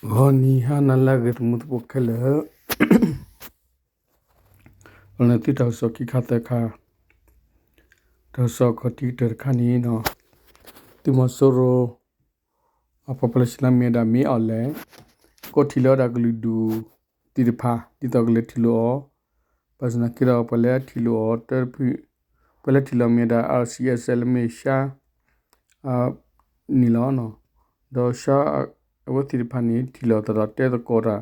ဂီၤနံၤဟါနၤလၢအဂ့ၤ သမူသကိးခဲလၢာ်, ပလၢသုတၢ်ကစီၣ်ခံခါသၢခါ, တၢ်ကစီၣ်ခီၣ်ထံးကတၢၢ်တခါန့ၣ်, သုးမီၤစိရိၤ အပှၤပၢလီၢ်ဆ့လၢမ့ၢ်ဝဲဒၣ် မင်းအောင်လှိုင် ကိးထံၣ်လိာ်ဝဲဒၣ်ကလုာ်ဒူၣ်သ့ၣ်တဖၣ် ဒ်သိးကလဲၤထံၣ်လိာ်အီၤ, ဘၣ်ဆၣ်သနာ်က့ဒီး ပှၤလၢထံၣ်လိာ်အီၤတဖု, ပှၤလၢထံၣ်လိာ်မ့ၢ်ဝဲဒၣ် RCSS လၢမ့ၢ်ရှါ န့ၣ်လီၤ. ဒီးရှါ အဝဲသ့ၣ်တဖၣ်န့ၣ် ထံၣ်လိာ်အသးဒီးတဲသကိးတၢ်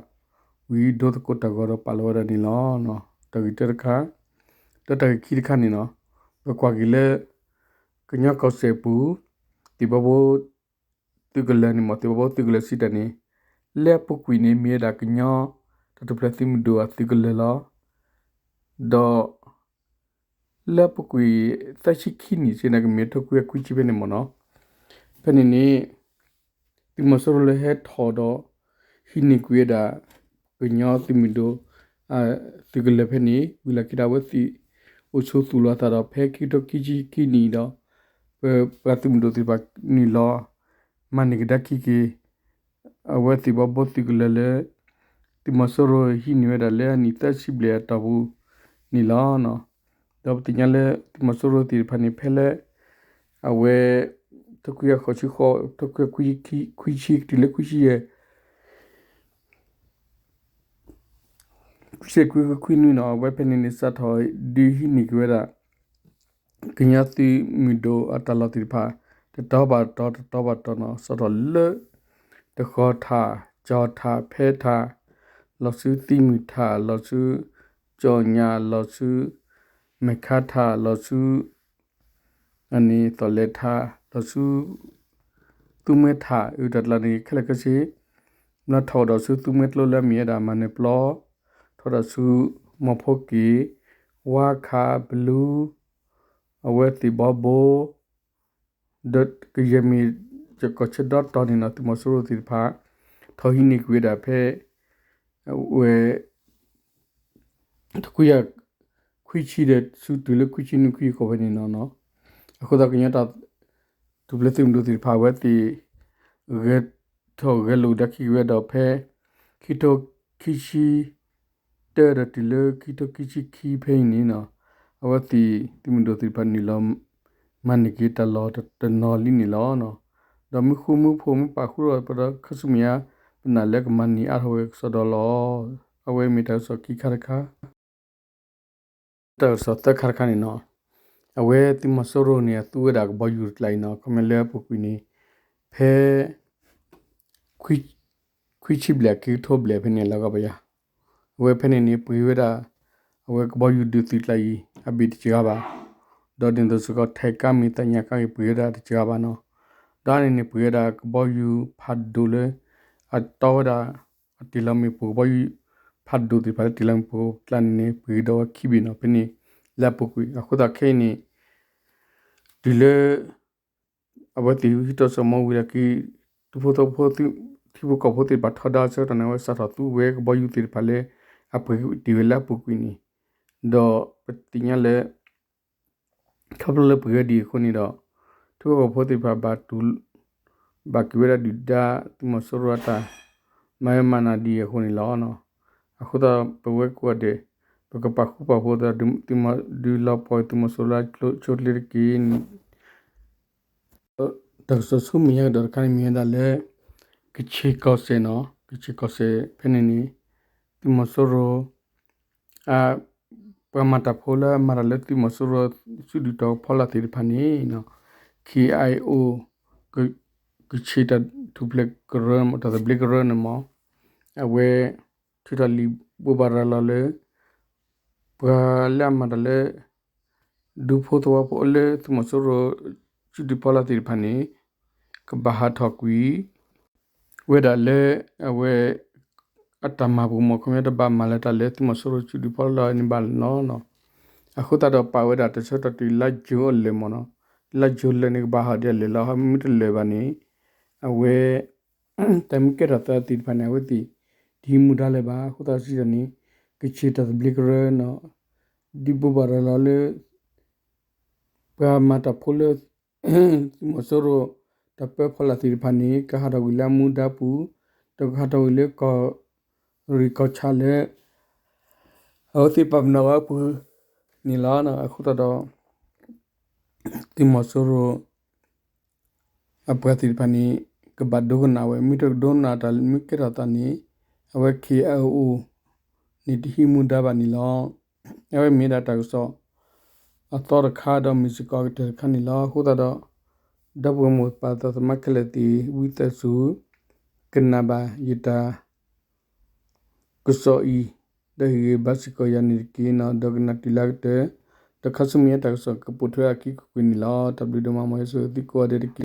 ဝံၤ ဒိသကိးတၢ်ဂီၤဒီးပာ်လီၤဝဲဒၣ်န့ၣ်လီၤ. တၢ်ဂ့ၢ်တၢတခါ, ဒီးတၢ်ဂ့ၢ်ခံတခါန့ၣ်လီၤ. ပကွၢ်က့ၤလၢ ကညီကီၢ်စဲၣ်ပူၤ သ့ၣ်ဘီဘိ သုးကလၢၤန့ၣ်မ့ၢ် သ့ၣ်ဘီဘိသုးကလၢၤစံးတၢ်န့ၣ်, လၢအပူၤကွံာ်န့ၣ် မ့ၢ်ဝဲဒၣ်ကညီတၢ်ထူၣ်ဖျဲးသုးမုၢ်ဒိၣ်အသုးကလၢၤလီၤ. ဒီး လၢအပူၤကွံာ် သၢဆံခံနံၣ်စ့ၢ်န့ၣ် ကမ့ၢ်ထိခွံခွံဆံဖဲန့ၣ်မ့ၢ်နီၤ. ဖဲန့ၣ်န့ၣ် သုးမီၤစိရိၤလၢဟဲထီၣ်ဒီး ဟံးန့ၢ်ကွံာ်ဝဲဒၣ် ကညီသုးမုၢ်ဒိၣ် သုးကလၢၤဖဲန့ၣ် ဝံၤလီၢ်ခံဒီး အဝဲသ့ၣ်အိၣ်ဆိးသူၣ်လီၤအသးဒီး ဖဲခံကထိခံဆံခံနံၣ်ဒီး ပပှၤသုးမုၢ်ဒိၣ်သ့ၣ်တဖၣ်နုာ်လီၤ မၤန့ၢ်ကဒါက့ၤက့ၤ အဝဲသ့ၣ်ဘီဘိသုးကလၢၤလၢ သုးမီၤစိရိၤဟံးန့ၢ်ဝဲဒၣ်လၢအနံၣ်သၢဆံဘျဲၣ်အတီၢ်ပူၤန့ၣ်လီၤ. ဒီးပသ့ၣ်ညါလၢသုးမီၤစိရိၤသ့ၣ်တဖၣ်န့ၣ် ဖဲလၢ အဝဲ ထိခွံကယၤဃိးဆံဃိး ထိခွံကယၤခွံဆံ ကတုၤလၢခွံဆံယဲၢ် ဆံခွံခွံနွံနီၤ အဝဲဖဲန့ၣ်န့ၣ် စးထီၣ်ဒုးဟံးန့ၢ်က့ၤဝဲဒၣ် ကညီသုးမုၢ်ဒိၣ်အတၢ်လီၢ်သ့ၣ်တဖၣ် တတီၤဘၣ်တတီၤ တတီၤဘၣ်တတီၤနီၤ စးထီၣ်လၢ တဃီၤထၣ် ကၠီၤထၣ် ဖဲထၣ် လီၤဆူသံမုၢ်ထၣ် လီၤဆူ ကၠီၣ်ညၣ် လီၤဆူ မဲၢ်ခါထၣ် လီၤဆူ အန့ၣ်သီၣ်လဲၤထၣ် လီၤဆူ သူမှဲထၣ် အတၢ်ကျါန့ၣ် ခဲလၢာ်ခဲဆ့ ဘျီထီၣ်ဒီးဆူသူမှဲကျိလၢအမ့ၢ်ဝဲဒၣ်မၤနၢၤပျီ ထီၣ်ဒီးဆူ မီၤဖိက့ၤ ဝါခး ဘလူ အဝဲသ့ၣ်ဘီဘိ ဒီးကယဲၢ်မ့ၢ် ယကီၢ်ဆၢဒီတီၤန့ၣ်နီၤ သုးမီၤစိရိၤသ့ၣ်တဖၣ် ထီၣ်ဟံးန့ၢ်ကွံာ်ဝဲဒၣ်ဖဲ ဝဲ တခွံကယၤခွံဆံဒီး ဆူတုၤလၢခွံဆံနွံခွံဆံဃိးဖဲန့ၣ်နီၤ. အဃိသတးကညီတၢ်ထူၣ်ဖျဲးသုးမုၢ်ဒိၣ်သ့ၣ်တဖၣ် အဝဲသ့ၣ် ဂဲၤထီၣ်ဂဲၤလိာ်ကဒါက့ၤက့ၤဝဲဒီးဖဲ ခံထိခံဆံ တၢဒီးတုၤလၢခံထိခံဆံခံဖဲအံၤန့ၣ်နီၤ အဝဲသ့ၣ်သုးမုၢ်ဒိၣ်သ့ၣ်တဖၣ်နုာ်လီၤ မၤန့ၢ်က့ၤတၢ်လီၢ်တနီၤလံန့ၣ်လီၤ. ဒီးမုၢ်ဃုမုၢ်ဖိးမ့ၢ်ပာ်ဃုာ်ဒီး ပဒီးခါဆူမဲာ်ညါ ပနာ်လၢကမၤန့ၢ်အါထီၣ်ဝဲကစီဒီလီၤ. အဝဲမ့ၢ်တၢ်ကစီၣ်ခံခါတခါ တၢ်ကစီၣ်သၢခါတခါန့ၣ်နီၤ အဝဲသုးမီၤစိရိၤန့ၣ် အသူဝဲဒၣ်ကဘီယူၤတကျါအံၤနီၤ ခီမ့ၢ်လၢအပူၤကွံာ်န့ၣ် ဖဲ ခွံဆံဘျဲၣ်ခံကထိဘျဲၣ်ဖဲန့ၣ်လီၤကဘၣ်ယၤ အဝဲဖဲန့ၣ်န့ၣ် ပှ့ၤဝဲဒၣ် အဝဲကဘီယူၤဒုးသုးကျါအံၤ အဘ့ၣ်တစှၤဘၣ်, ဒီးဒ်သိးစ့ၢ်ကီး ထဲးကားမ့ၢ်သ့ၣ်ညါကါဂ့ၤ ပှ့ၤဝဲဒၣ်တစှၤဘၣ်နီၤ. ဒီးအန့ၣ်န့ၣ် ပှ့ၤဝဲဒၣ်ကဘီယူၤဖးဒိၣ်လၢ အတီဝဲဒၣ် အတ့ၢ်လီၤမ့ၣ်ပိၢ် ကဘီယူၤဖးဒိၣ်သ့ၣ်တဖၣ်လၢတ့ၢ်လီၤမ့ၣ်ပိၢ်ကျါန့ၣ်န့ၣ် ပှ့ၤဒီးဝဲခံဘ့ၣ်နီၤ ဖဲန့ၣ် လၢအပူၤကွံာ် အဃိသတးခဲအံၤန့ၣ် တုၤလၢ အဝဲသ့ၣ်ဟံးထီၣ်စီၤမီဝံၤလၢခံ ဒူဖိသဝီဖိ ထံဖိကီၢ်ဖိသ့ၣ်တဖၣ်ထီဒါဆၢကတီၢ်န့ၣ် အဝဲစးထီၣ်သူဝဲကဘီယူၤသ့ၣ်တဖၣ်လၢ အပှ့ၤတ့ၢ်ဝဲလၢအပူၤကွံာ်န့ၣ်, ဒီးပသ့ၣ်ညါလၢ ခီဖျိလၢပှ့ၤဝဲဒ်အံၤအဃိန့ၣ်ဒီး ထံဖိကီၢ်ဖိသ့ၣ်တဖၣ်ဘၣ်တူၢ် ဘၣ်က့ၤဝဲဒၣ်ဒုၣ်ဒါသုးမီၤစိရိၤအတၢ် မၤဝဲမၤနၢၤဒ်အံၤအဃိန့ၣ်လီၤ. အဃိသတးပဝဲကိးဂၤဒဲး ပကပာ်ဃူပာ်ဖိးသး ဒုးလီၤပှီၢ်သုးမီၤစိရိၤလၢအဆိအချ့တက့ၢ်န့ၣ် တၢ်ကစီၣ်ဆူမဲာ်ညါကဒီးတခါန့ၣ်မ့ၢ်ဝဲဒၣ်လၢ ကချ့ၣ်ကီၢ်စဲၣ်နီၤ, ကချ့ၣ်ကီၢ်စဲၣ်ဖဲန့ၣ်န့ၣ် သုးမီၤစိရိၤ ပှၤမၤတၢ်ဖိလၢအမၤတၢ်လၢသုးမီၤစိရိၤ စုဒုၣ်တီၤဖီလာ်သ့ၣ်တဖၣ်န့ၣ် KIO ကချ့ၣ်တၢ်ထူၣ်ဖျဲးကရၢ တၢ်သဘျ့ကရၢန့ၣ်မ့ၢ် အဝဲ ထုးထီၣ်လံာ်ဘိးဘၣ်ရၤလီၤလၢ ပှၤလၢအမၤတၢ်လၢ ဒူဖိသဝီဖိလၢသုးမီၤစိရိၤ စုဒုၣ်ဖီလာ်သ့ၣ်တဖၣ်န့ၣ် ကဘၣ်ဟးထီၣ်ကွံာ် ဝဲဒၣ်လၢ အဝဲ အတၢ်မၤပူၤမ့ၢ် ခီပညီတဘၣ်မၤလၢၤတၢ်လၢသုးမီၤစိရိၤစုဒုၣ်ဖီလာ်န့ၣ်ဘၣ်န့ၣ်လီၤ. အဃိသတးဒီးပာ်ဝဲဒၣ်တၢ်ဆၢကတီၢ်တုၤလါယူၤအလၢာ်မ့ၢ်နီၤ, လါယူၤလၢာ်န့ၣ်ကဘၣ်ဟးဒ်အလၢာ်လီၤ. မ့ၢ်တလၢာ်ဘၣ်န့ၣ် အဝဲ တၢ်မ့ၢ်ကဲထီၣ်သးသ့ၣ်တဖၣ်န့ၣ် အဝဲသ့ၣ် တဟံးမူဒါလၢၤဘၣ်. အဃိသတးစံးတၢ်န့ၣ် ကချ့ၣ်တၢ်သဘျ့ကရၢနီၤ ဒုးဘိးဘၣ်ရၤလီၤလၢ ပှၤမၤတၢ်ဖိလၢ သုးမီၤစိရိၤ တၢ်ပၢဖီလာ်သ့ၣ်တဖၣ်န့ၣ် ကဟးထီၣ်ကွံာ်လၢအမူဒါပူၤ တကးထီၣ်ဝံၤလၢကီၢ်ရ့ၣ်ကီၢ်ဆၣ်လၢ အဝဲသ့ၣ်ပာ်ပနီၣ်ဝဲအပူၤန့ၣ်လီၤ. အဃိသတးဒီး သုးမီၤစိရိၤ အပှၤသ့ၣ်တဖၣ်န့ၣ် ကဘၣ်ဒိကနၣ်ဝဲ မ့ၢ်တဒိကနၣ်တၢ်မ့ၢ်ကဲထီၣ်သးန့ၣ် အဝဲ K I O န့ၣ် တဟံးမူဒါဘၣ်န့ၣ်လီၤ. အဝဲမ့ၢ်ဒၣ်တၢ်ကစီၣ်အသီတခါ ဒီးမ့ၢ်စ့ၢ်ကီးအကတၢၢ်တခါန့ၣ်လီၤ. အဃိသတးဒီး ဒီပုၢ်ဝဲၢ်မိၢ်ပၢ်သးသမါခဲလၢာ်သ့ၣ် ဝံသးစူၤ ကနၣ်ဘၣ်ယတၢ် ကစီၣ်အံၤ ဒီးဟ့ၣ်ဂံၢ်ဘါစ့ၢ်ကီးယၤန့ၣ်တက့ၢ်. ဒီးကနၣ်တုၤလၢအကတၢၢ် ဒီးခါဆူမဲာ်ညါတၢ်ကစီၣ်ကပိာ်ထွဲအခံကွံာ်ကွံာ်န့ၣ်လီၤ. တၢ်ဘျုးဒိၣ်မး မ်ယွၤဆိၣ်ဂ့ၤသုကိးဂၤဒဲးတက့ၢ်.